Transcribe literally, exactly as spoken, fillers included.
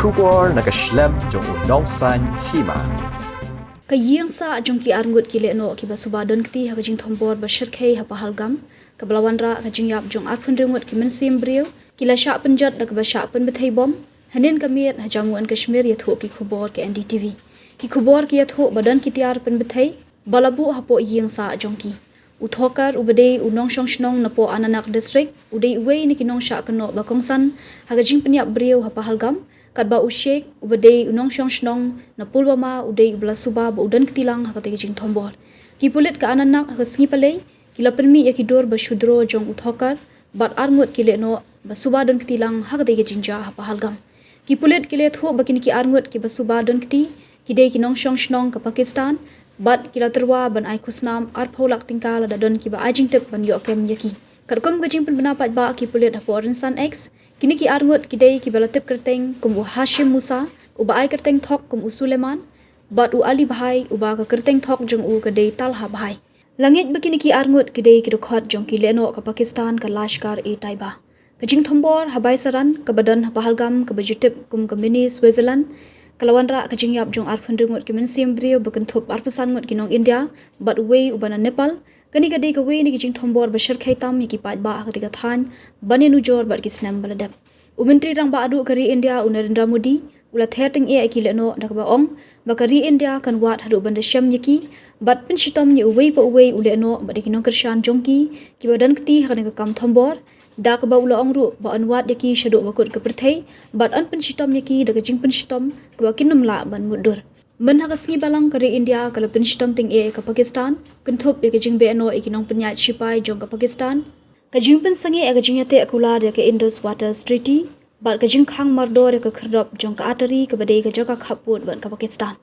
Khubor na ka shlem jong u Nongsaiñ Hima. Ka ïing sah jong ki arngut ki lehnoh kiba suba don kti ha ka jingthombor ba shyrkhei ha Pahalgam, kaba la wanrah ka jingïap jong arphew ngut ki mynsiem briew, ki la shah pynjot da kaba shah pynbthei bom. Hynnin ka miet ha Jammu and Kashmir, ïathuh ki khubor ka N D T V. Ki khubor ki ïathuh ba don ki tiar pynbthei ba la buh hapoh ïing sah jong ki. U Thokar, uba dei u nongshong shnong napoh Anantnag District, u dei uwei na ki nongshah kynnoh ba kongsan ha ka jingpynïap briew ha Pahalgam, katba u Sheikh, uba dei u nongshong shnong na Pulwama, u dei uba la suba ba u don kti lang ha katei ka jingthombor. Ki pulit ka Anantnag ha ka sngi Palei ki la pynmih ïa ki dur ba shu draw jong u Thokar bad arngut ki lehnoh ba suba don kti lang ha katei ka jingjia ha Pahalgam. Ki pulit ki la ïathuh ba kine ki arngut kiba suba don kti ki dei ki nongshong shnong ka Pakistan, bad ki la tyrwa ban ai khusnam arphew lak tyngka lada don kiba ai jingtip ban ïoh kem ïa ki. Katkum ka jingpynbna paidbah ki pulit hapoh rynsan X, kine ki arngut ki dei kiba la tip kyrteng kum u Hashim Musa, uba ai kyrteng thok kum u Suleiman, bad u Ali Bhai, uba ka kyrteng thok jong u ka dei Talha Bhai. La ngeit ba kine ki arngut ki dei ki dkhot jong ki lehnoh ka Pakistan ka Lashkar-e-Taiba. Ka jingthombor ha Baisaran, kaba don ha Pahalgam, kaba ju tip kum ka mini Switzerland, ka la wanrah ka jingïap jong arphew ngut ki mynsiem briew, ba kynthup arphew san ngut ki nong India bad uwei uba na Nepal. Kane ka dei kawei na ki jingthombor ba shyrkhei tam ïa ki paidbah ha katei ka thaiñ ban ïanujor bad ki snem ba la dep. U Myntri Rangbah Duh ka ri India, u Narendra Modi, u la ther tyngeh ïa ki lehnoh da kaba ong ba ka ri India kan wad haduh ban da shem ïa ki bad pynshitom ïa uwei pa uwei u lehnoh bad ïa ki nongkyrshan jong ki kiba don kti ha kane ka kam thombor, da kaba u la ong ruh ba yn wad ïa ki shaduh ba kut ka pyrthei bad yn pynshitom ïa ki da ka jingpynshitom kaba kin ym lah ban mutdur. Myn ha ka sngi Balang, ka ri India ka la pynshitom tyngeh ïa ka Pakistan, kynthup ïa ka jingbeh noh ïa ki nongpynïaid shipai jong ka Pakistan, ka jingpynsangeh ïa ka jingïateh kular ïa ka Indus Waters Treaty, bad ka jingkhang mardor ïa ka khyrdop jong ka Attari, kaba dei ka jaka khappud bad ka Pakistan.